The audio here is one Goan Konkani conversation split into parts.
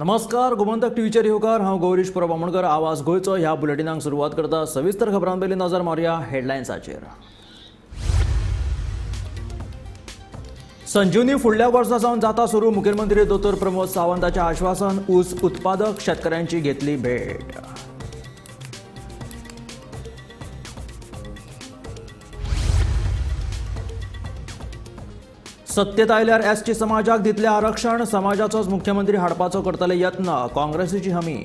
नमस्कार, गोमंतक टीव्हीचेर येवकार. हांव गौरीश परब आमोणकर. आवाज गोंयचो ह्या बुलेटिनाक सुरवात करता. सविस्तर खबरां पयलीं नजर मारुया हेडलायन्साचेर. संजीवनी फुडल्या वर्सा सावन जाता सुरू. मुखेलमंत्री दोतोर प्रमोद सावंताचें आश्वासन. ऊस उत्पादक शेतकऱ्यांची घेतली भेट. सत्तेत आयल्यार एसटी समाजाक दितले आरक्षण. समाजाचोच मुख्यमंत्री हाडपाचो करतले यत्न. काँग्रेसीची हमी.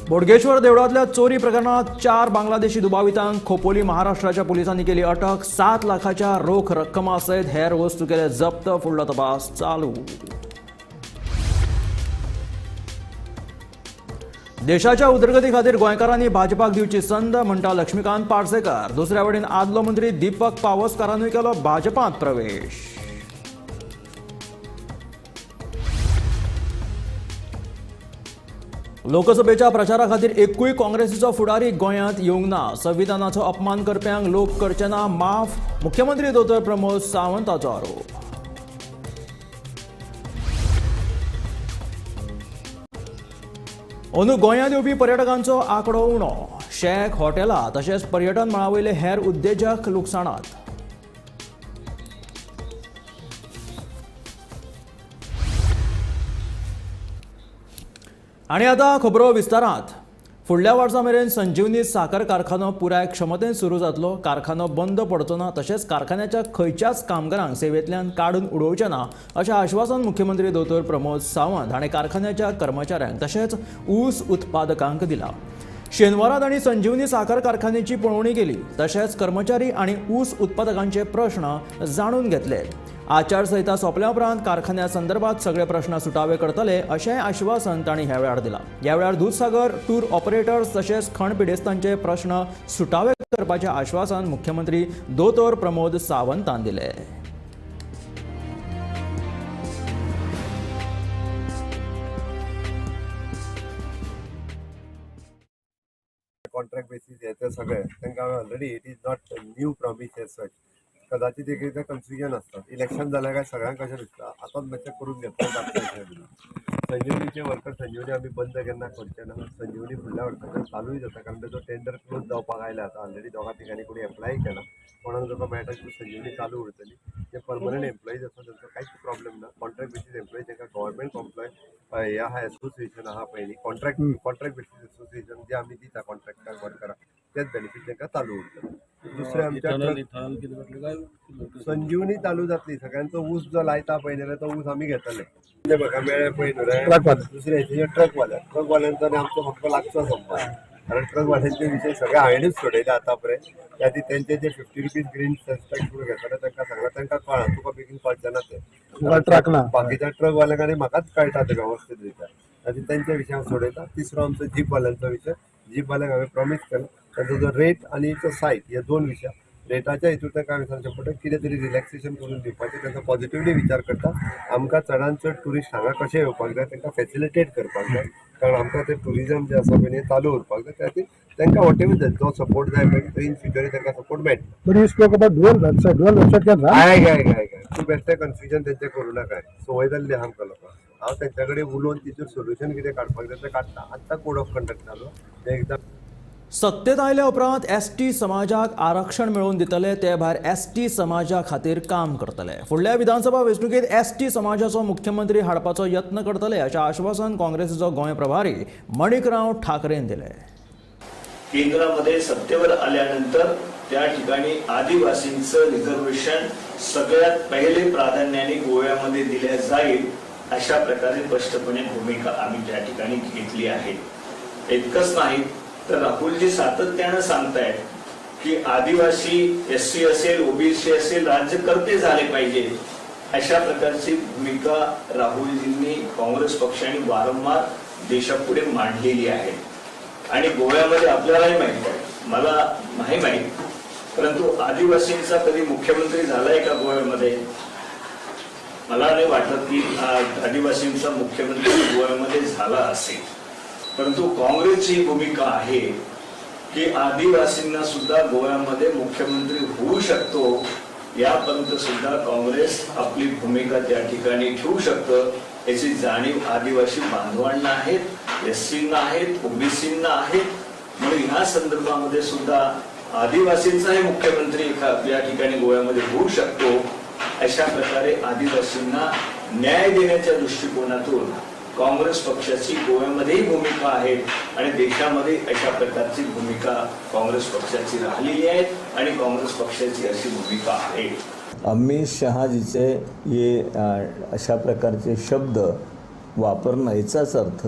बोडगेश्वर देवळांतल्या चोरी प्रकरणात 4 बांगलादेशी दुबावितांक खोपोली महाराष्ट्राच्या पोलिसांनी केली अटक. 7 लाखाच्या रोख रक्कमा सयत हेर वस्तू केले जप्त. फुडलो तपास चालू. देशाच्या उदरगती खातीर गोंयकारांनी भाजपाक दिवची संद म्हणटा लक्ष्मीकांत पार्सेकर. दुसऱ्या वटेन आदलो मंत्री दीपक पावसकारानूय केलो भाजपांत प्रवेश. लोकसभेच्या प्रचारा खातीर एकूय काँग्रेसीचो फुडारी गोंयांत येवंक ना. संविधानाचो अपमान करप्यांक लोक करचे ना माफ. मुख्यमंत्री दोतोर प्रमोद सावंताचो आरोप. अंदू गोंयांत येवपी पर्यटकांचो आंकडो उणो. शॅक, हॉटेलां तशेंच पर्यटन मळा वयले हेर उद्देजक लुकसाणांत. आनी आतां खबरो विस्तारांत. फुडल्या वर्सा मेरेन संजीवनी साखर कारखानो पुराय क्षमतेन सुरू जातलो. कारखानो बंद पडचो ना तशेंच कारखान्याच्या खंयच्याच कामगारांक सेवेंतल्यान काडून उडोवचें ना अशें आश्वासन मुख्यमंत्री दोतोर प्रमोद सावंत हाणें कारखान्याच्या कर्मचाऱ्यांक तशेंच ऊस उत्पादकांक दिला. शेनवारा तांणी संजीवनी साखर कारखान्याची पळोवणी केली तशेंच कर्मचारी आनी ऊस उत्पादकांचे प्रश्न जाणून घेतले. आचारसंहिता सोंपल्या उपरांत कारखान्या संदर्भात सगळे प्रश्न सुटावे करतले अशेंय आश्वासन तांणी ह्या वेळार दिलां. ह्या वेळार दुदसागर टूर ऑपरेटर्स तशेंच खण पिडेस्तांचे प्रश्न सुटावे करपाचें आश्वासन मुख्यमंत्री दोतोर प्रमोद सावंतान दिलें. कॉन्ट्रॅक्ट बेसीस हे ते सगळे तांकां already it is not new promise as such. कदाचित एक एकदां कन्फ्युजन आसता. इलेक्शन जाल्यार काय सगळ्यांक कशें दिसता आतांच मातशें करून घेतले. संजीवनीचे वर्कर संजीवनी आमी बंद केन्ना करचे ना. संजीवनी फुडल्या वर्साच्यान चालूय जाता कारण ताचो टेंडर क्लोज जावपाक आयला. आतां ऑलरेडी दोगा तिगांनी कोणी एप्लाय केला. कोणाक जो मेळटा तितून संजीवनी चालू उरतली. जे परमनंट एम्प्लॉईज आसा तांचो कांयच प्रॉब्लेम ना. कॉन्ट्रॅक्ट बेसीस एम्प्लॉई तांकां गव्हर्मेंट एम्प्लॉय हे आहा एसोसिएशन आहा पयलीं कॉन्ट्रॅक्ट बेसीस एसोसिएशन जे आमी दिता कॉन्ट्रॅक्टर वर्कराक तेच बेनिफीट तांकां चालू उरतले. दुसरें आमच्या संजीवनी चालू जातली. सगळ्यांचो ऊस जो लायता पळय जाल्यार तो ऊस आमी घेतले. म्हाका मेळ्ळे पळय न्हू दुसरें हेचे ट्रकवाले ट्रकवाल्यांचो आनी आमचो सामको लागचो संबंद. कारण ट्रकवाल्यांचे विशय सगळे हांवेनूच सोडयले आतां पर्यंत. त्या खातीर तेंचे जे 50 रुपीज ग्रीन सेस टॅक्स म्हणून घेतले तांकां सांगलां तांकां कळ्ळां तुका बेगीन कळचें ना तें. ट्रक ना बाकीच्या ट्रकवाल्यांक आनी म्हाकाच कळटा तें वेवस्थीत रित्या. खातीर तेंचे विशय हांव सोडयता. तिसरो आमचो जीपवाल्यांचो विशय. जीपवाल्यांक हांवें प्रॉमीस केलो तांचो जो रेट आनी तो सायट हे दोन विशय रेटाच्या हितून तांकां हांवें सांगचें पडटा कितें तरी रिलॅक्सेशन करून दिवपाचें तांचो पॉझिटिवली विचार करता. आमकां चडान चड ट्युरिस्ट हांगा कशें येवपाक जाय तांकां फॅसिलिटेट करपाक जाय. कारण आमकां तें ट्युरिजम जें आसा पळय चालू उरपाक जाय. त्या खातीर तांकां what ever जो सपोर्ट जाय पळय तो इन फ्युचरूय तांकां सपोर्ट मेळटलो. But you spoke about dual website. Dual website can run. आयक आयक आयक तूं बेश्टें कन्फ्युजन तेंचें करूं नाका. संवय जाल्ली आहा आमकां लोकांक. हांव तेंच्या कडेन उलोवन तिचेर सोल्युशन कितें काडपाक जाय तें काडटा. आत्तां कोड ऑफ कंडक्ट जालो तें एकदां. सत्तेत आयल्या उपरांत एसटी समाजाक आरक्षण मेळोवन दितले. ते भायर एसटी समाजा खातीर काम करतले. फुडल्या विधानसभा वेंचणुकेंत एसटी समाजाचो मुख्यमंत्री हाडपाचो यत्न करतले अशें आश्वासन काँग्रेसीचो गोंय प्रभारी मणिकराव ठाकरेन दिलें. केंद्रामध्ये सत्तेवर आल्यानंतर त्या ठिकाणी आदिवासींचं रिझर्वेशन सगळ्यात पहिले प्राधान्याने गोव्यामध्ये दिल्या जाईल अशा प्रकारे स्पष्टपणे भूमिका आम्ही त्या ठिकाणी घेतली आहे. इतकंच नाही तर राहुलजी सातत्यानं सांगतायत की आदिवासी एससी असेल ओबीसी असेल राज्यकर्ते झाले पाहिजे अशा प्रकारची भूमिका राहुलजींनी काँग्रेस पक्षाने वारंवार देशापुढे मांडलेली आहे. आणि गोव्यामध्ये आपल्यालाही माहित आहे, मला नाही माहित, परंतु आदिवासींचा कधी मुख्यमंत्री झालाय का गोव्यामध्ये? मला नाही वाटत की आदिवासींचा मुख्यमंत्री गोव्यामध्ये झाला असेल. परंतु काँग्रेसची भूमिका आहे की आदिवासींना सुद्धा गोव्यामध्ये मुख्यमंत्री होऊ शकतो, यापर्यंत सुद्धा काँग्रेस आपली भूमिका त्या ठिकाणी ठेवू शकतं याची जाणीव आदिवासी बांधवांना आहेत, एससींना आहेत, ओबीसींना आहेत. म्हणून ह्या संदर्भामध्ये सुद्धा आदिवासींचाही मुख्यमंत्री या ठिकाणी गोव्यामध्ये होऊ शकतो. अशा प्रकारे आदिवासींना न्याय देण्याच्या दृष्टिकोनातून काँग्रेस पक्षाची गोव्यामध्येही भूमिका आहे आणि देशामध्ये अशा प्रकारची भूमिका काँग्रेस पक्षाची राहिलेली आहे आणि काँग्रेस पक्षाची अशी भूमिका आहे. अमित शहाजीचे हे अशा प्रकारचे शब्द वापरणं याचाच अर्थ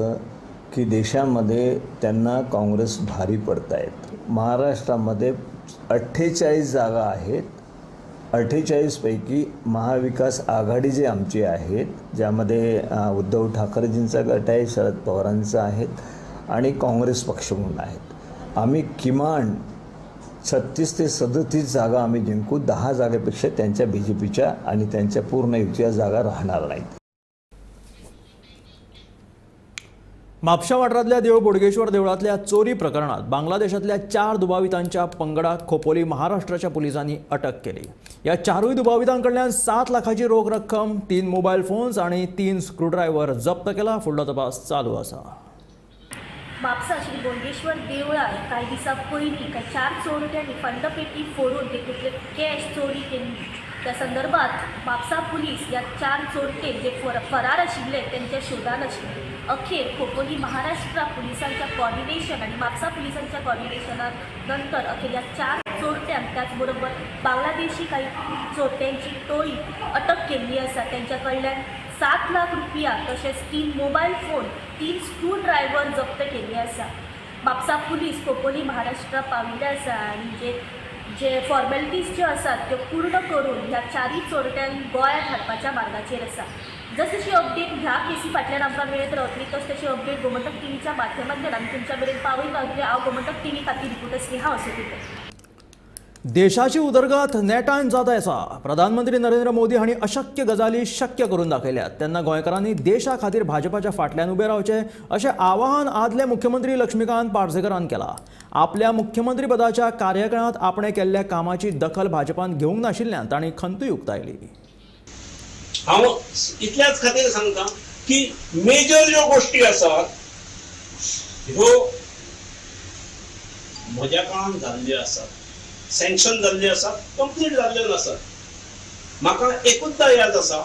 की देशामध्ये त्यांना काँग्रेस भारी पडतायत. महाराष्ट्रामध्ये 48 जागा आहेत. 48 पैकी महाविकास आघाडी जी आमची आहेत, ज्यामध्ये उद्धव ठाकरेजींचा गट आहे, शरद पवारांचा आहेत आणि काँग्रेस पक्ष म्हणून आहेत, आम्ही किमान 36 ते 37 जागा आम्ही जिंकू. 10 जागेपेक्षा त्यांच्या बी जे पीच्या आणि त्यांच्या पूर्ण युतीच्या जागा राहणार नाहीत. म्हापशा वाठारांतल्या देव बोडगेश्वर देवळांतल्या चोरी प्रकरणात बांगलादेशातल्या 4 दुबावितांच्या पंगडाक खोपोली महाराष्ट्राच्या पुलिसांनी अटक केली. या 4 दुबावितांकडल्यान 7 लाखाची रोख रक्कम, 3 मोबाईल फोन्स आणि 3 स्क्रूड्रायव्हर जप्त केला. फुडलो तपास चालू आसा. म्हापसा श्री बोडगेश्वर देवळार कांय दिसां पयलीं कांय 4 चोरट्यांनी फंडपेटी फोडून तेतूंतले कॅश चोरी केल्ली. त्या संदर्भात म्हापसा पुलीस ह्या 4 चोरटे जे फरार आशिल्ले तेंच्या शोधान आशिल्ले. अखेर खोपोली महाराष्ट्र पुलिसांच्या कॉर्डिनेशन आणि म्हापसा पुलिसांच्या कॉर्डिनेशना नंतर अखेर ह्या 4 चोरट्यांक त्याचबरोबर बांगलादेशी काही चोरट्यांची टोळी अटक केल्ली आसा. तेंच्या कडल्यान 7 लाख रुपया तशेंच 3 मोबायल फोन, 3 स्क्रू ड्रायव्हर जप्त केल्ले आसा. म्हापसा पुलीस खोपोली महाराष्ट्र पाविल्ले आसा आनी जे जे फॉर्मेलिटीज ज्यो आसात त्यो पूर्ण करून ह्या 4 चोरट्यांक गोंयांत हाडपाच्या मार्गाचेर आसा. जस जशी अपडेट ह्या केसी फाटल्यान आमकां मेळत रावतली तस तशी अपडेट गोमंतक टीव्हीच्या माध्यमांतल्यान आमी तुमच्या मेरेन पावयत रावतले. हांव गोमंतक टीव्ही खातीर रिपोर्टर स्नेहा असोतेकर. देशाची उदरगत नेटान जात आसा. प्रधानमंत्री नरेंद्र मोदी हांणी अशक्य गजाली शक्य करून दाखयल्यात. तेन्ना गोंयकारांनी देशा खातीर भाजपाच्या फाटल्यान उबे रावचे अशें आवाहन आदले मुख्यमंत्री लक्ष्मीकांत पार्सेकरान केलां. आपल्या मुख्यमंत्रीपदाच्या कार्यकाळांत आपणे केल्ल्या कामाची दखल भाजपान घेवंक नाशिल्ल्यान तांणी खंतूय उक्तायली. हांव इतल्याच खातीर सांगता की मेजर ज्यो गोष्टी आसात ह्यो म्हज्या काळान जाल्ल्यो आसात, सँक्शन जाल्ले आसात, कंप्लीट जाल्ले नासात. म्हाका एकूचदा याद आसा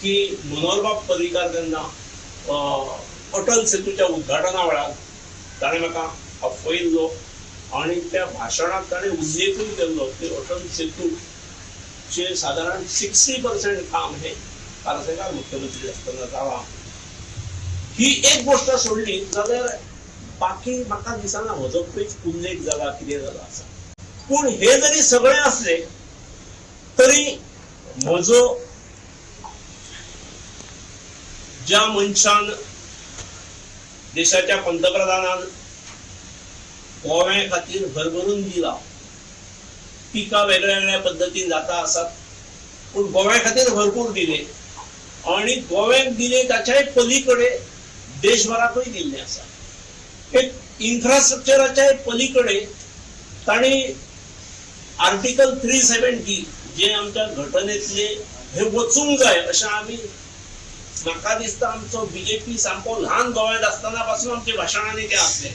की मनोहरबाब पर्रीकार जेन्ना अटल सेतूच्या उद्घाटना वेळार ताणें म्हाका आपयल्लो आनी त्या भाशणांत ताणें उल्लेखूय केल्लो की अटल सेतूचे सादारण 60% काम हें पार्सेकार मुख्यमंत्री आसतना जालां. ही एक गोश्ट सोडली जाल्यार बाकी म्हाका दिसना म्हजो खंयच उल्लेख जाला, कितें जाला आसा. पूण हे जरी सगळे असले तरी म्हजो ज्या मनशान देशाच्या पंतप्रधानान गोव्या खातीर भरभरून दिला, पिकां वेगळ्या वेगळ्या पद्दतीन जाता आसात पूण गोव्या खातीर भरपूर दिले आनी गोव्याक दिले ताच्याय पलीकडे देशभराकूय दिल्लें आसा. एक इन्फ्रास्ट्रक्चराच्याय पलीकडे ताणी आर्टिकल 370 जे आमच्या घटनेतले हे वचूंक जाय अशें आमी, म्हाका दिसता आमचो बीजेपी सामको ल्हान गोव्यांत आसतना पासून आमच्या भाशणांनी ते आसले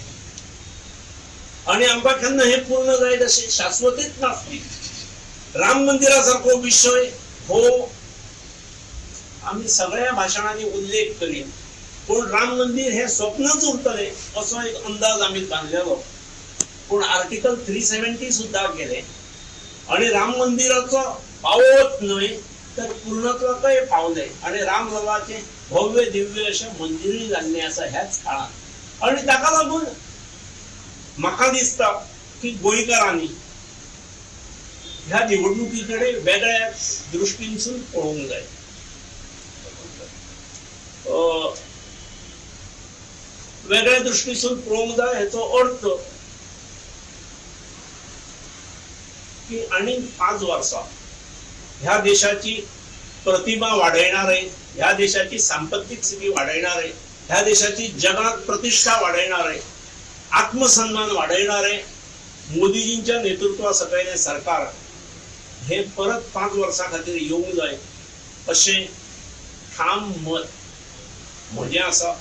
आनी आमकां केन्ना हें पूर्ण जायत अशें शाश्वतीच नासली. राम मंदिरा सारको विशय हो आमी सगळ्या भाशणांनी उल्लेख करीत पूण राम मंदिर हें स्वप्नच उरतलें असो एक अंदाज आमी बांदलेलो. पूण आर्टिकल 370 सुद्दां गेले आनी राम मंदिराचो पावत न्हय तर पूर्णत्वाकय पावले आनी रामललाचें भव्य दिव्य अशें मंदिरूय जाल्लें आसा ह्याच काळांत. आनी ताका लागून म्हाका दिसता की गोंयकारांनी ह्या निवडणुकी कडेन वेगळ्या दृश्टीनसून पळोवंक जाय. वेगळ्या दृश्टीसून पळोवंक जाय हेचो अर्थ की आनीक 5 वर्सां ह्या देशाची प्रतिमा वाडयणारे, ह्या देशाची सांपत्तीक स्थिती वाडयणारे, ह्या देशाची जगात प्रतिष्ठा वाडयणारे, आत्मसन्मान वाडयणारे मोदीजींच्या नेतृत्वा सकयलें सरकार हे परत 5 वर्सां खातीर येवंक जाय अशें ठाम मत म्हजें आसा.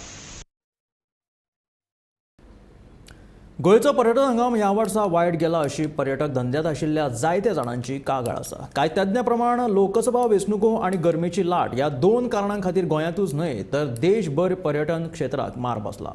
गोंयचो पर्यटन हंगाम ह्या वर्सा वायट गेला अशी पर्यटक धंद्यात आशिल्ल्या जायत्या जाणांची कागाळ आसा. कांय तज्ञा प्रमाण लोकसभा वेंचणुको आनी गरमेची लाट ह्या 2 कारणां खातीर गोंयांतूच न्हय तर देशभर पर्यटन क्षेत्राक मार बसला.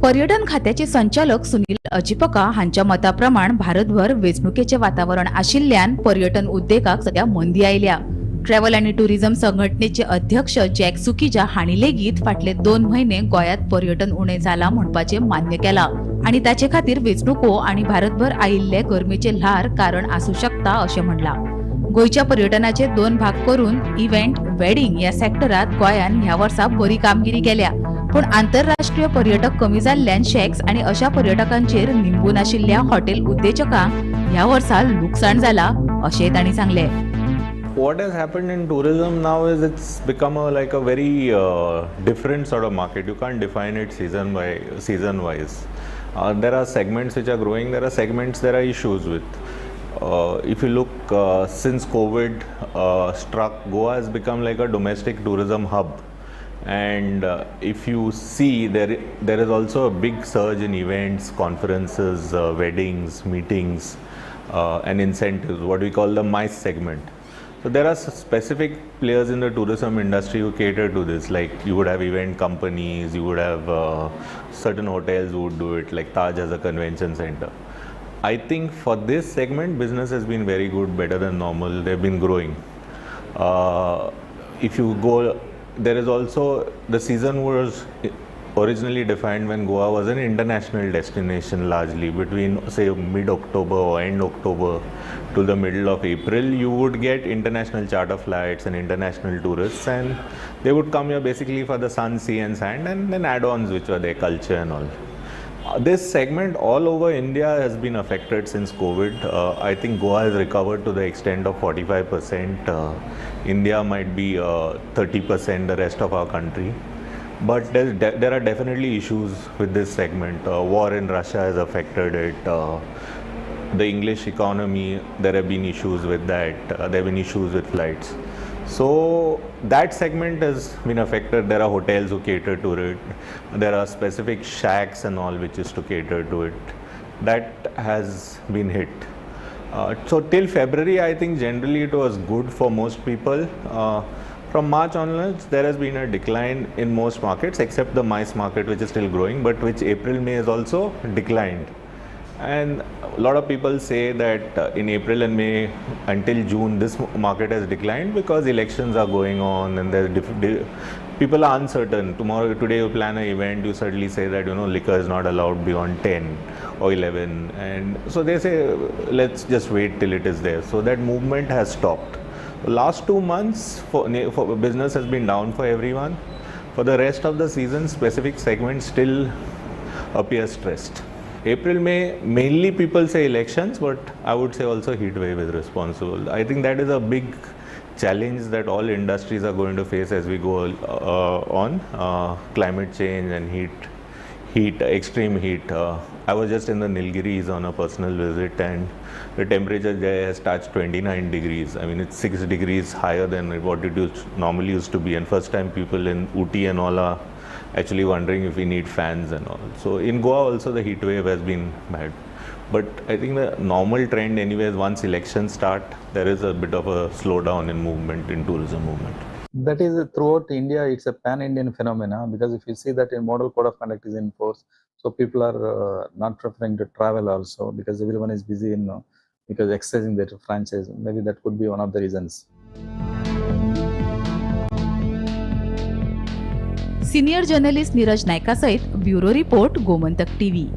पर्यटन खात्याचे संचालक सुनील अजिपका हांच्या मता प्रमाण भारतभर वेंचणुकेचे वातावरण आशिल्ल्यान पर्यटन उद्देगाक सध्या मंदी आयल्या. ट्रॅव्हल आनी टुरिझम संघटनेचे अध्यक्ष जॅक सुकिजा हांणी लेगीत फाटले 2 म्हयने गोंयांत पर्यटन उणें जालां म्हणपाचें मान्य केलां आनी ताचे खातीर वेंचणुको आनी भारतभर आयिल्ले गरमेचे ल्हार कारण आसूं शकता अशें म्हणलां. गोंयच्या पर्यटनाचे 2 भाग करून इव्हेंट, वेडिंग ह्या सेक्टरात गोंयान ह्या वर्सा बरी कामगिरी केल्या, पूण आंतरराष्ट्रीय पर्यटक कमी जाल्ल्यान शॅक्स आनी अशा पर्यटकांचेर निंबून आशिल्ल्या हॉटेल उद्देजकांक ह्या वर्सा लुकसाण जाला अशें तांणी सांगलें. What has happened in tourism now is it's become like a very different sort of market. You can't define it season wise. There are segments which are growing, there are segments there are issues with. If you look, since COVID struck, Goa has become like a domestic tourism hub. And if you see, there is also a big surge in events, conferences, weddings, meetings, and incentives, what we call the MICE segment. So there are specific players in the tourism industry who cater to this. Like you would have event companies, you would have certain hotels who would do it, like Taj has a convention center. I think for this segment, business has been very good, better than normal. They've been growing. If you go, there is also, the season was originally defined when Goa was an international destination largely. Between say mid-October or end October to the middle of April, you would get international charter flights and international tourists, and they would come here basically for the sun, sea and sand, and then add-ons which were their culture and all. This segment all over India has been affected since COVID. I think Goa has recovered to the extent of 45%. India might be 30%, the rest of our country. But there are definitely issues with this segment. War in Russia has affected it. The English economy, there have been issues with that. There have been issues with flights. So that segment has been affected. There are hotels who cater to it. There are specific shacks and all which is to cater to it. That has been hit. So till February, I think generally it was good for most people. From March onwards, there has been a decline in most markets except the MICE market, which is still growing, but which April, May has also declined. And a lot of people say that in April and May until June, this market has declined because elections are going on and there's people are uncertain. Tomorrow, today you plan an event, you suddenly say that, you know, liquor is not allowed beyond 10 or 11. And so they say, let's just wait till it is there. So that movement has stopped. The last 2 months for business has been down for everyone. For the rest of the season, specific segments still appear stressed. April, May, mainly people say elections, but I would say also heat wave is responsible. I think that is a big challenge that all industries are going to face as we go on. Climate change and heat, extreme heat. I was just in the Nilgiris on a personal visit, and the temperature there has touched 29 degrees. I mean, it's 6 degrees higher than what it normally used to be. And first time people in Ooty and all are actually wondering if we need fans and all. So in Goa also the heat wave has been bad. But I think the normal trend anyways, once elections start, there is a bit of a slowdown in movement, in tourism movement. That is throughout India, it's a pan-Indian phenomena, because if you see that a model code of conduct is in force, so people are not preferring to travel also because everyone is busy in because exercising their franchise. Maybe that could be one of the reasons. Senior journalist Neeraj Nayka सहित ब्युरो रिपोर्ट, गोमंतक टीव्ही.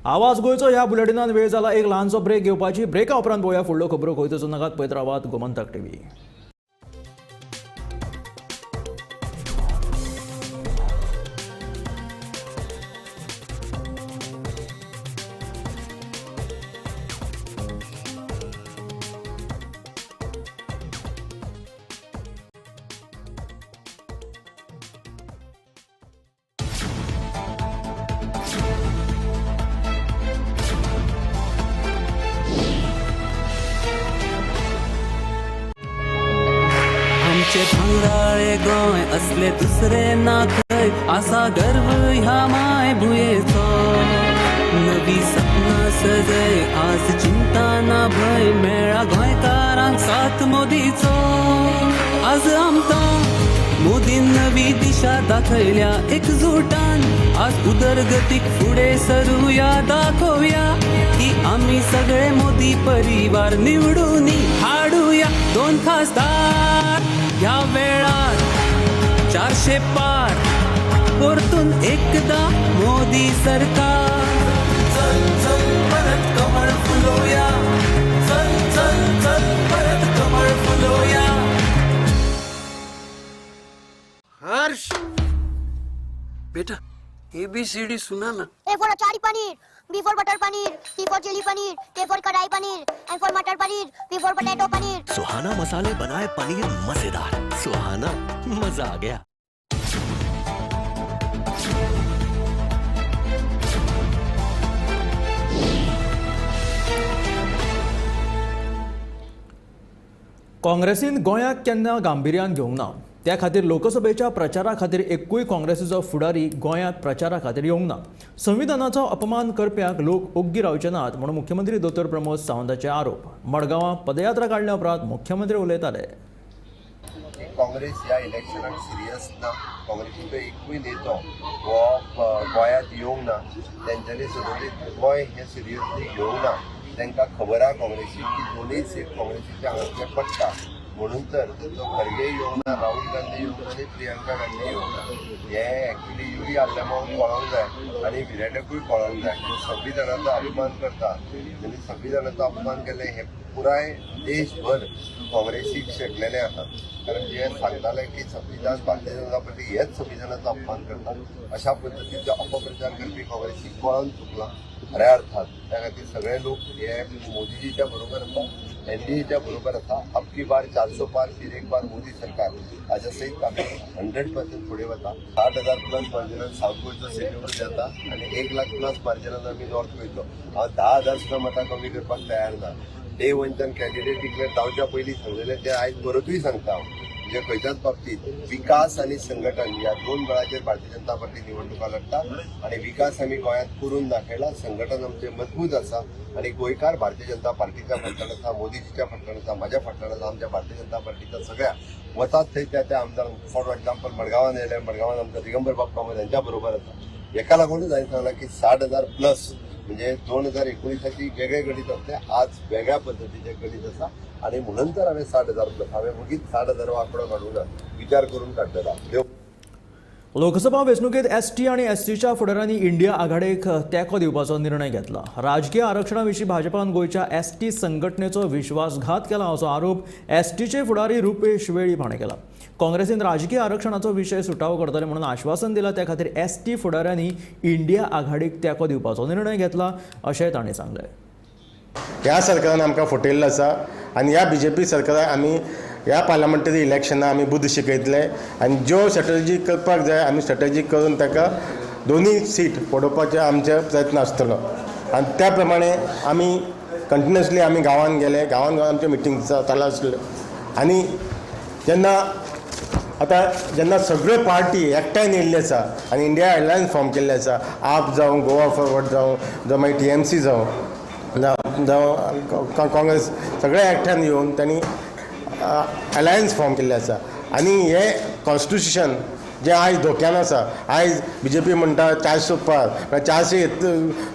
आवाज गोंयचो ह्या बुलेटिनान वेळ जाला एक ल्हानसो ब्रेक घेवपाची. ब्रेका उपरांत पळोवया फुडल्यो खबरो. खंयच नाकात, पळयत रावात गोमंतक टीव्ही. आमचे भांगराळे गोंय असले दुसरे ना खंय, आसा गर्व ह्या माय भुंयेचो. नवी सपनां सजय आज चिंता ना भंय, मेळ्ळा गोंयकारांक साथ मोदीचो. आज आमकां मोदीन नवी दिशा दाखयल्या एकजुटान, आज उदरगतीक फुडें सरुया, दाखोवया की आमी सगळे मोदी परिवार निवडून हाडुया 2 खासदार. ह्या वेळार 400 पार परतून एकदा मोदी सरकार. चल चल परत कमळ फुलोया, चल चल चल परत कमळ फुलोया. हर्ष बेटा ABCD सुना ना. A for achari paneer, B for butter paneer, C for chili paneer, K for kadai paneer, M for matar paneer, P for potato paneer. Suhana मसाले बनाए पनीर मजेदार, सुहाना मजा आ गया. काँग्रेसीन गोंयाक केन्ना गांभिर्यान घेवंक ना, त्या खातीर लोकसभेच्या प्रचारा खातीर एकूय काँग्रेसीचो फुडारी गोंयांत प्रचारा खातीर येवंक ना. संविधानाचो अपमान करप्यांक लोक ओग्गी रावचे नात म्हणून मुख्यमंत्री दोतोर प्रमोद सावंताचे आरोप. मडगांवां पदयात्रा काडल्या उपरांत मुख्यमंत्री उलयताले. काँग्रेस ह्या इलेक्शनाक सिरियस ना, काँग्रेसीचो एकूय नेतो हो गोंयांत येवंक ना. तेंच्यांनी सदोळी गोंय हें सिरियसली घेवंक ना. तांकां खबर आहा काँग्रेसीक की दोनूय सीट काँग्रेसीच्या हांगासर पडटा, म्हणून तर तो खरगे येवंक ना, राहुल गांधी येवंक ना आनी प्रियंका गांधी येवंक ना. हें एक्चुली युरी आल्लेमांक कळोंक जाय आनी विराटाकूय कळोंक जाय. संविधानाचो अपमान करता आनी संविधानाचो अपमान केल्लें हें पुराय देशभर काँग्रेसीक शेकलेलें आसा. कारण जे सांगताले की संविधान भारतीय जनता पार्टी हेच संविधानाचो अपमान करता, अशा पद्दतीचो अपप्रचार करपी काँग्रेसीक कळोन चुकला खऱ्या अर्थान. त्या खातीर सगळे लोक हे मोदीजीच्या बरोबर आसा, एनडीएच्या बरोबर आसा. अब की बार 400 पार, फिर एक बार मोदी सरकार हाच्या सयत आमी 100% फुडें वता. 60,000 प्लस मार्जिनान सावथ गोंयचो सीट जाता आनी 1 लाख प्लस मार्जिनान आमी नॉर्थ गोंयचो. हांव 10,000 सुद्दां मतां कमी करपाक तयार ना. डे वनच्यान कॅन्डिडेट डिक्लेअर जावच्या पयलीं सांगलेलें तें आयज परतूय सांगता हांव. म्हणजे खंयच्याच बाबतीत विकास आनी संघटन ह्या 2 बळाचेर भारतीय जनता पार्टी निवडणुका लढटा आनी विकास आमी गोंयांत करून दाखयला, संघटन आमचें मजबूत आसा आनी गोंयकार भारतीय जनता पार्टीच्या फाटल्यान आसा, मोदीजीच्या फाटल्यान आसा, म्हाज्या फाटल्यान आसा, आमच्या भारतीय जनता पार्टीच्या सगळ्या वतात थंय त्या त्या आमदार. फॉर एग्जाम्पल मडगांवान येयले, मडगांवान आमचा दिगंबर बाब कामत हेंच्या बरोबर आसा. हेका लागूनच हांवें सांगलां की 60,000 प्लस म्हणजे 2019 वेगळें गणीत आसलें, आज वेगळ्या पद्दतीचें गणीत आसा आनी म्हणून तर हांवें 60,000 प्लस, हांवें वगीत 60,000 आंकडो काडूंक ना, विचार करून काडटलो. लोकसभा वेंचणुकेंत एसटी आनी एससीच्या फुडारांनी इंडिया आघाडेक तेंको दिवपाचो निर्णय घेतला. राजकीय आरक्षणा विशीं भाजपान गोंयच्या एसटी संघटनेचो विश्वासघात केला असो आरोप एसटीचे फुडारी रुपेश वेळीप हाणें केला. काँग्रेसीन राजकीय आरक्षणाचो विशय सुटावो करतले म्हणून आश्वासन दिलां, त्या खातीर एसटी फुडाऱ्यांनी इंडिया आघाडीक तेंको दिवपाचो निर्णय घेतला अशें तांणी सांगलें. ह्या सरकारान आमकां फटयल्लो आसा आनी ह्या बीजेपी सरकाराक आमी ह्या पार्लमेंटरी इलेक्शनाक आमी बुद्द शिकयतले आनी ज्यो स्ट्रेटजी करपाक जाय आमी स्ट्रेटजी करून ताका दोनूय सीट पडोवपाचो आमचो प्रयत्न आसतलो. आनी त्या प्रमाणे आमी कंटिन्युअसली आमी गांवांत गेले, गांवांत गांवांत आमच्यो मिटींग चालू आसल्यो आनी जेन्ना आतां जेन्ना सगळ्यो पार्टी एकठांय येयल्ली आसा आनी इंडिया अलायन्स फॉर्म केल्ले आसा, आप जावं, गोवा फॉरवर्ड जावं, जावं मागीर TMC जावं, जावं काँग्रेस, सगळे एकठांय येवन तांणी अलायन्स फॉर्म केल्ले आसा. आनी हें कॉन्स्टिट्युशन जें आयज धोक्यान आसा, आयज बीजेपी म्हणटा 400 पार, 400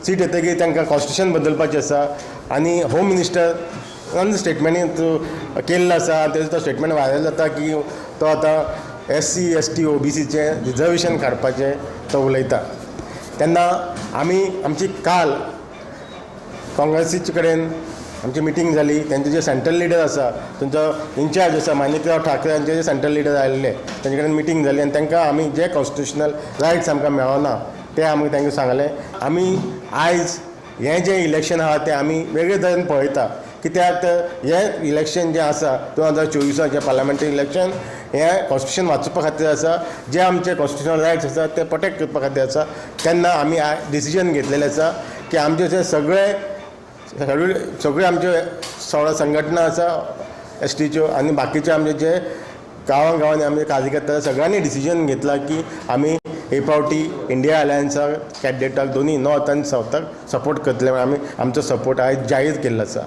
सीट येतकीर तांकां कॉन्स्टिट्युशन बदलपाचें आसा आनी होम मिनिस्टर स्टेटमेंट केल्लो आसा, तेजो तो स्टेटमेंट व्हायरल जाता की तो आतां SC ST OBCचें रिजर्वेशन काडपाचें तो उलयता. तेन्ना आमी आमची काल काँग्रेसीचे कडेन आमची मिटींग जाली, तेंचे जे सेंट्रल लिडर आसा, तांचो इन्चार्ज आसा माणिकराव ठाकरे हांचे जे सेंट्रल लिडर आयिल्ले तेंचे कडेन मिटींग जाली आनी तांकां आमी जे कॉन्स्टिट्युशनल रायट्स आमकां मेळना ते आमी तांकां सांगलें. आमी आयज हें जें इलेक्शन आहा तें आमी वेगळे तरेन पळयता, कित्याक तर हें इलेक्शन जें आसा 2024 पार्लमेंटरी इलेक्शन हें कॉन्स्टिट्युशन वाचोवपा खातीर आसा, जे आमचे कॉन्स्टिट्युशनल रायट्स आसा ते प्रोटेक्ट करपा खातीर आसा. तेन्ना आमी डिसिजन घेतलेलें आसा की आमचे जे सगळे सगळे आमचे 16 संघटना आसा एसटीच्यो आनी बाकीचे आमचे जे गांवां गांवांनी आमी कार्यकर्ते सगळ्यांनी डिसिजन घेतला की आमी हे फावटी इंडिया अलायन्सा कॅन्डिडेटाक दोनूय नॉर्थ आनी सावथाक सपोर्ट करतले म्हणून आमी आमचो सपोर्ट आयज जाहीर केल्लो आसा.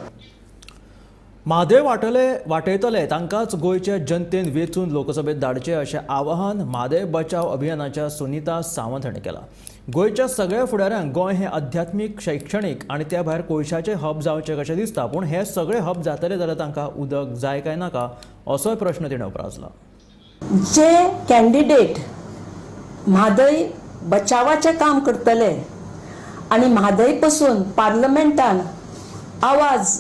म्हादय वाटयतले तांकांच गोंयचे जनतेन वेंचून लोकसभेत धाडचे अशें आवाहन म्हादय बचाव अभियानाच्या सुनीता सावंत हांणी केलां. गोंयच्या सगळ्या फुडाऱ्यांक गोंय हें अध्यात्मीक, शैक्षणीक आनी त्या भायर कोळशाचें हब जावचें कशें दिसता, पूण हे सगळे हब जातले जाल्यार तांकां उदक जाय काय नाका असोय प्रश्न तिणें उप्रासला. जे कॅन्डिडेट म्हादय बचावाचें काम करतले आनी म्हादय पसून पार्लमेंटान आवाज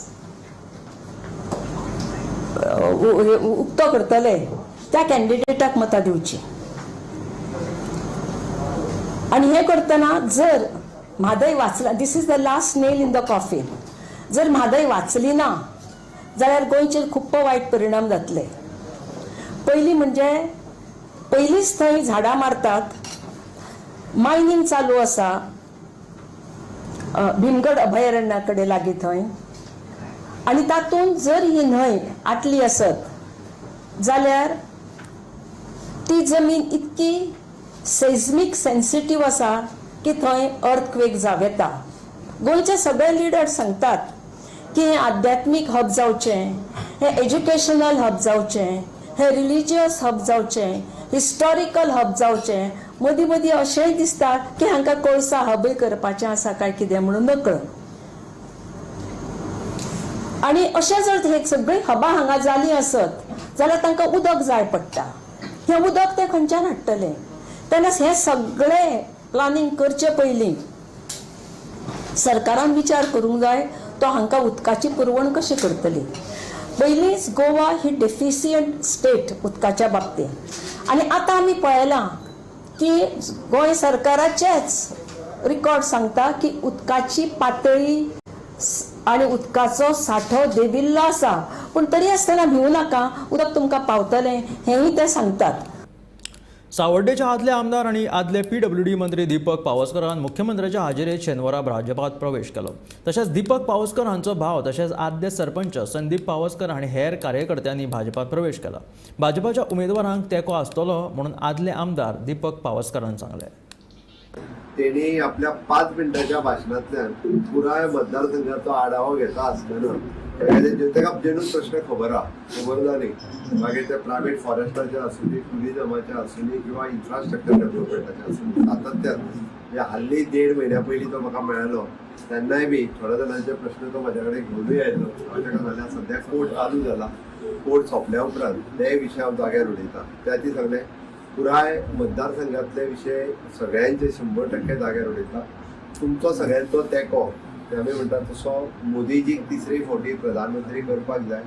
उक्तो करतले त्या कॅन्डिडेटाक मतां दिवची. आनी हें करतना जर म्हादय वाचला, this is the last nail in the coffin, जर म्हादय वाचली ना जाल्यार गोंयचेर खूब वायट परिणाम जातले. पयलीं म्हणजे पयलींच थंय झाडां मारतात, मायनींग चालू आसा भीमगड अभयारण्या कडेन लागीं थंय, आनी तातूंत जर ही न्हंय आटली आसत जाल्यार ती जमीन इतकी सेज्मीक सेन्सिटीव आसा की थंय अर्थक्वेक जावं येता. गोंयचे सगळे लिडर सांगतात की हें आध्यात्मीक हब जावचें, हें एज्युकेशनल हब जावचें, हें रिलिजियस हब जावचें, हिस्टॉरिकल हब जावचें. मदीं मदीं अशेंय दिसता की हांकां कोळसा हबय करपाचें आसा काय कितें म्हणून नकळ. आनी अशें जर हे सगळीं हबां हांगा जालीं आसत जाल्यार तांकां उदक जाय पडटा. हें उदक ते खंयच्यान हाडटले? तेन्ना हें सगळें प्लानींग करचे पयलीं सरकारान विचार करूंक जाय तो हांकां उदकाची पुरवण कशी करतली. पयलींच गोवा ही डेफिशियंट स्टेट उदकाच्या बाबतींत, आनी आतां आमी पळयलां की गोंय सरकाराचेच रिकॉर्ड सांगता की उदकाची पातळी आनी उदकाचो सांठो देंविल्लो आसा, पूण तरी आसतना भिवू नाका, उदक तुमकां पावतलें हेंय ते सांगतात. सावर्डेचे आदले आमदार आनी आदले पीडब्ल्यूडी मंत्री दीपक पावसकरान मुख्यमंत्र्याच्या हाजेरेत शेनवारा भाजपात प्रवेश केलो. तशेंच दीपक पावसकर हांचो भाव तशेंच आदले सरपंच संदीप पावसकर हांणी हेर कार्यकर्त्यांनी भाजपात प्रवेश केला. भाजपाच्या उमेदवारांक तेंको आसतलो म्हणून आदले आमदार दीपक पावसकरान सांगलें. तेणी आपल्या 5 मिनटाच्या भाशणांतल्यान पुराय मतदारसंघाचो आढावो घेता आसतना ताका जेन्यून प्रश्न खबर आहा, खबर जाली. मागीर ते प्रायवेट फॉरेस्टाचे आसूं, टुरिजमाचे आसूं किंवा इन्फ्रास्ट्रक्चर डेव्हलपमेंटाचे आसूं, सातत्यान म्हणजे हाल्ली 1.5 म्हयन्या पयलीं तो म्हाका मेळ्ळो तेन्नाय बी थोड्या जाणांचे प्रश्न तो म्हाज्या कडेन घेवनूय आयलो. हांव ताका सांगलें सद्याक कोर्ट चालू जाला, कोर्ट सोंपल्या उपरांत ते विशय हांव जाग्यार उलयतां. त्या ती सांगलें पुराय मतदारसंघातले विशय सगळ्यांचे 100% जाग्यार उलयता. तुमचो सगळ्यांचो तेंको आमी म्हणटा तसो मोदीजीक तिसरे फावटी प्रधानमंत्री करपाक जाय.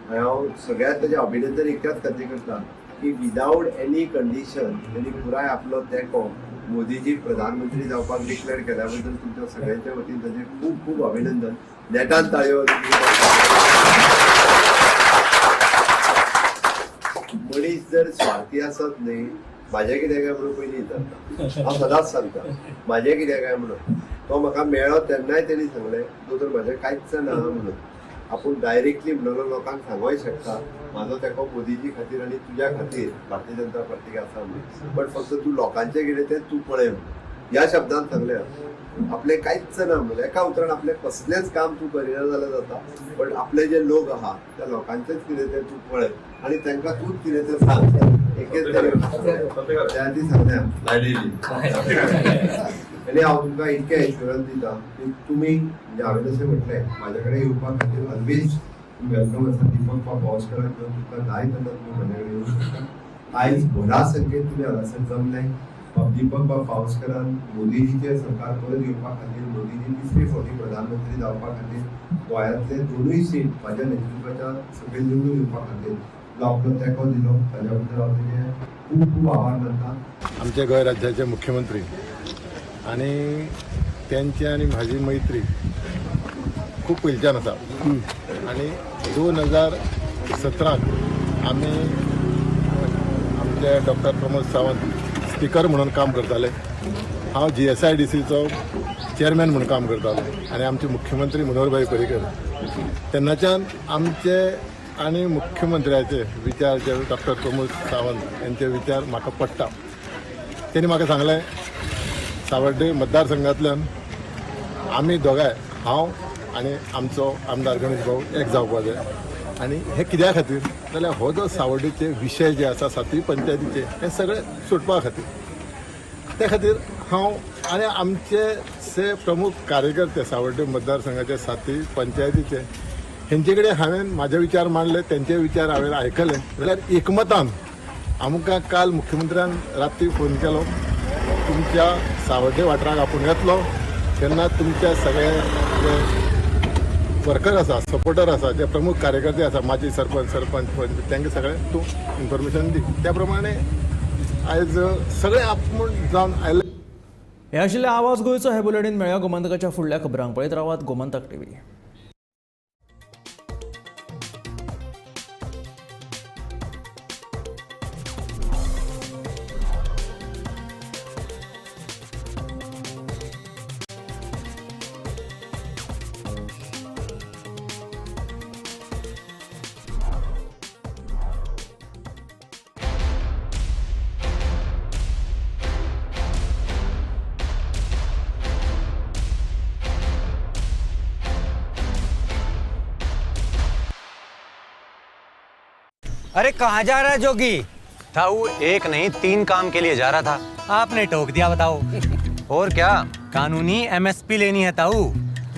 आनी हांव सगळ्यांत ताजें अभिनंदन इतल्याच खातीर करता की विदावट एनी कंडिशन तेणी पुराय आपलो तेंको मोदीजी प्रधानमंत्री जावपाक डिक्लेअर केल्या बद्दल तुमच्या सगळ्यांच्या वतीन ताजें खूब खूब अभिनंदन. नेटान ताळयो. मनीस जर स्वार्थी आसत न्ही, म्हाजें कितें काय म्हणून पयलीं विचारता. हांव सदांच सांगता म्हाजें कितें काय म्हणून. तो म्हाका मेळ्ळो तेन्नाय तेणी सांगलें दोतोर म्हाजें कांयच ना म्हणून. आपूण डायरेक्टली म्हणलो लोकांक सांगूय शकता म्हाजो तेंको मोदीजी खातीर आनी तुज्या खातीर भारतीय जनता पार्टीक आसा म्हणून, बट फक्त तूं लोकांचें कितें तें तूं पळय म्हणून ह्या शब्दान सांगलें. आपलें कांयच ना म्हणलें एका उतरान आपलें कसलेंच काम तूं करिना जाल्यार जाता, बट आपले जे लोक आहा त्या लोकांचेंच कितें तें तूं पळय आनी तांकां तूंच कितें तें सांग. एकेच त्या आदी सांगलें आनी हांव तुमकां इतकें एश्युरन्स दिता की तुमी म्हणजे हांवें जशें म्हटलें म्हाज्या कडेन येवपा खातीर ऑलवेज welcome आसा. दीपक पावसकराक घेवन तुमकां जाय तेन्ना तुमी म्हाज्या कडेन येवंक शकता. आयज व्हडा संख्येन तुमी हांगासर जमले. दीपक बाब पावसकरान मोदीजीचें सरकार परत येवपा खातीर, मोदीजी तिसरे फावटी प्रधानमंत्री जावपा खातीर, गोंयांतले 2 सीट म्हाज्या नेतृत्वाच्या सकयल निवडून येवपा खातीर जो आपलो तेंको दिलो ताज्या बद्दल हांव तेजें खूब खूब आभार मानता. आमच्या गोंय राज्याचे मुख्यमंत्री आनी त्यांची आनी म्हाजी मैत्री खूब पयलींच्यान आसा आनी 2017 आमी आमचे डॉक्टर प्रमोद सावंत स्पीकर म्हणून काम करताले, हांव GSIDCचो चेअरमॅन म्हणून काम करतालो आनी आमचे मुख्यमंत्री मनोहरभाई पर्रीकर. तेन्नाच्यान आमचे आनी मुख्यमंत्र्याचे विचार जे डॉक्टर प्रमोद सावंत यांचे विचार म्हाका पडटा. तेणी म्हाका सांगलें सावर्डे मतदारसंघांतल्यान आमी दोगांय, हांव आनी आमचो आमदार गणेश भाऊ एक जावपा जाय. आनी हे कित्या खातीर जाल्यार हो जो सावर्डेचे विशय जे आसा सातूय पंचायतीचे हे सगळे सुटपा खातीर. त्या खातीर हांव आनी आमचे से प्रमुख कार्यकर्ते सावर्डे मतदारसंघाचे सातूय पंचायतीचे हेंचे कडेन हांवें म्हाजे विचार मांडले, तेंचे विचार हांवें आयकले. जाल्यार एकमतान आमकां काल मुख्यमंत्र्यान राती फोन केलो, तुमच्या सावर्डे वाठाराक आपूण येतलो तेन्ना तुमच्या सगळे जे वर्कर आसा, सपोर्टर आसा, जे प्रमुख कार्यकर्ते आसा, माजी सरपंच, सरपंच, पंच, तांकां सगळें तूं इन्फॉर्मेशन दी. त्या प्रमाणे आयज सगळे आपूण जावन आयले. हे आशिल्ले आवाज गोंयचो. हे बुलेटीन मेळया गोमंतकाच्या फुडल्या खबरांक. पळयत रावात गोमंतक टीव्ही. अरे कहाँ जा रहा है जोगी? ताऊ एक नहीं 3 काम के लिए जा रहा था, आपने टोक दिया बताओ। और क्या, कानूनी एमएसपी लेनी है ताऊ,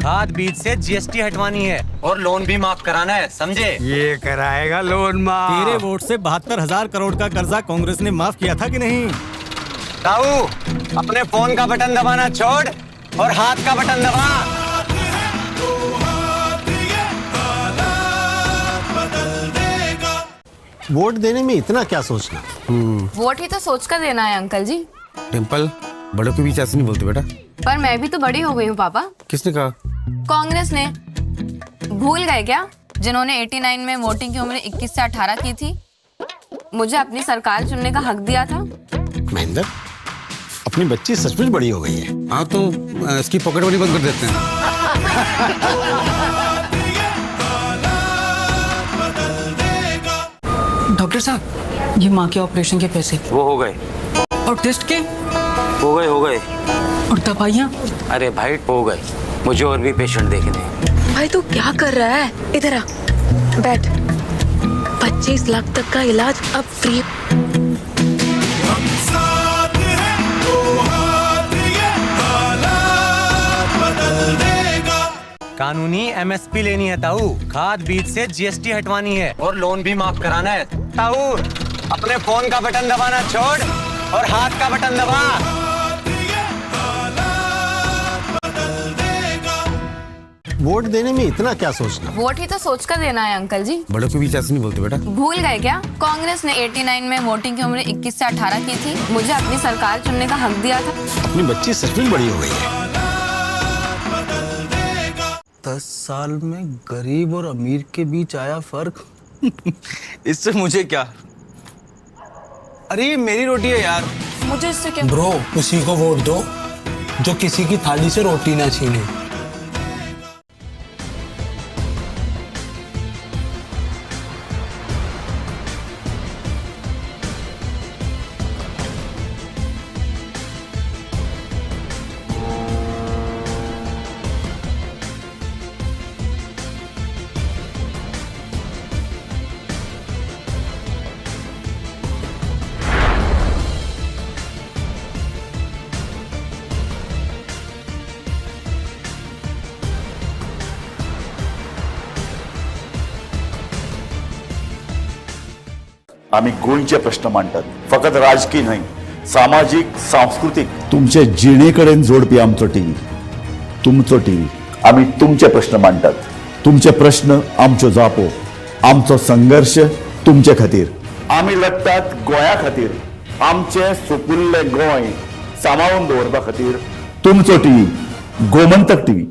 खाद बीज से जीएसटी हटवानी है और लोन भी माफ कराना है, समझे? ये कराएगा लोन माफ। तेरे वोट से 72,000 करोड़ का कर्जा कांग्रेस ने माफ किया था कि नहीं? ताऊ अपने फोन का बटन दबाना छोड़ और हाथ का बटन दबा। वोट देने में इतना क्या सोचना? वोट ही तो सोच कर देना है अंकल जी। डिम्पल, बड़ों के बीच ऐसे नहीं बोलते बेटा। पर मैं भी तो बड़ी हो गई हूँ पापा। किसने कहा? कांग्रेस ने। भूल गए क्या, जिन्होंने 89 में वोटिंग की उम्र 21 से 18 की थी, मुझे अपनी सरकार चुनने का हक दिया था। महेंद्र, अपनी बच्ची सचमुच बड़ी हो गई है। हाँ तो इसकी पॉकेट मनी बंद कर देते हैं। डॉक्टर साहब, ये माँ के ऑपरेशन के पैसे वो हो गए, और टेस्ट के हो गए, हो गए, और दवाइयाँ? अरे भाई हो गए, मुझे और भी पेशेंट देखने हैं। भाई तू क्या कर रहा है? इधर आ, बैठ। 25 लाख तक का इलाज अब फ्री। कानूनी एमएसपी लेनी है ताऊ, खाद बीज से जीएसटी हटवानी है और लोन भी माफ कराना है। ताऊ अपने फोन का बटन दबाना छोड़ और हाथ का बटन दबा। वोट देने में इतना क्या सोचना? वोट ही तो सोच कर देना है अंकल जी। बड़ों के बीच ऐसे नहीं बोलते बेटा। भूल गए क्या, कांग्रेस ने 89 में वोटिंग की उम्र 21 से 18 की थी, मुझे अपनी सरकार चुनने का हक दिया था। अपनी बच्ची सचमुच बड़ी हो गई है। 10 साल में गरीब और अमीर के बीच आया फर्क। इससे मुझे क्या? अरे मेरी रोटी है यार, मुझे इससे क्या? ब्रो, उसी को वोट दो जो किसी की थाली से रोटी ना छीने। आम्ही गोंयचे प्रश्न मांडटात, फकत राजकीय न्हय, सामाजीक, सांस्कृतीक, तुमचे जिणे कडेन जोडपी आमचो टीव्ही, तुमचो टीव्ही। आम्ही तुमचे प्रश्न मांडटात, तुमचे प्रश्न आमच्यो जापो, आमचो संघर्ष तुमचे खातीर। आम्ही लढतात गोंया खातीर, आमचे सुपुल्ले गोंय सांबाळून दवरपा खातीर। तुमचो टीव्ही, गोमंतक टीव्ही।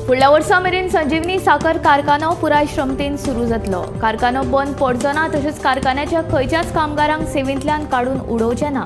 फुडल्या वर्सा मेरेन संजीवनी साकर कारखानो पुराय क्षमतेन सुरू जातलो. कारखानो बंद पडचो ना, तशेंच कारखान्याच्या खंयच्याच कामगारांक सेवेंतल्यान काडून उडोवचे ना,